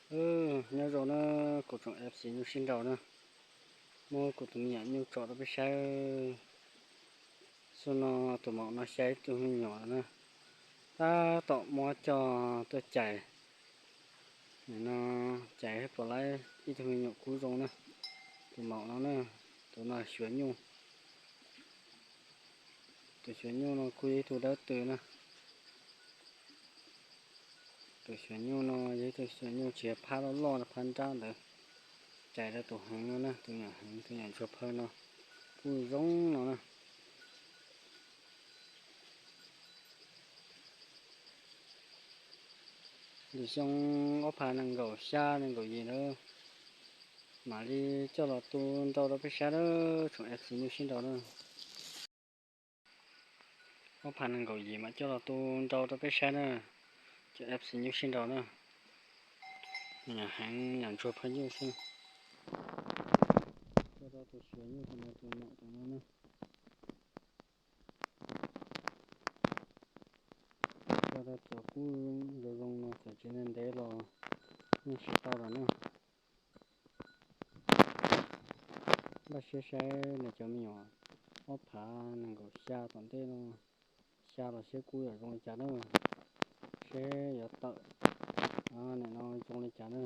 Nyob zoo na, kuv tsoom F C nyuj sib nraus na, muab kuv tus me nyuam nyuj tso rau peb saib. Xyoo no tus maum no xya ib tug me nyuam na, tab tom muab coj tuaj cais. Nim no cais puas laib ib tug me nyuam kub zoo na. Tus maum no na, tus no xyuas nyuj. Tus xyuas nyuj no kuj yog ib tug dawb tw na. Tus xyuas nyuj no yog ib tug xyuas nyuj tsis yog phab loj loj, phab nrab ntawd. Cais rau tus heev no na, tus nyuam heev, tus nyuam ntsuag phaw no kuj zoo no na. Lwm xyoo ob phav nees nkaum xya nees nkaum yim na, mam li coj los tu nrau rau peb saib na, tsoom F C nyuj sib nraus na. Ob phav nees nkaum yim mam coj los tu nrau rau peb saib na, tsoom F C nyuj sib nraus na. Nyuam heev, nyuam ntsuag phaw nyuj xwb. Coj rau tus xyuas nyuj tus no, tus maum tus no na. Coj rau tus kub zoo zoo no, txawm tsis ntev ntev los yeej tsis tau lawm na. Npaj siab saib nws cov me nyuam ob phav nees nkaum xya tom ntej no, xya los seb kub yuav zoo li cas na, seb yuav tawm nim no zoo li cas na.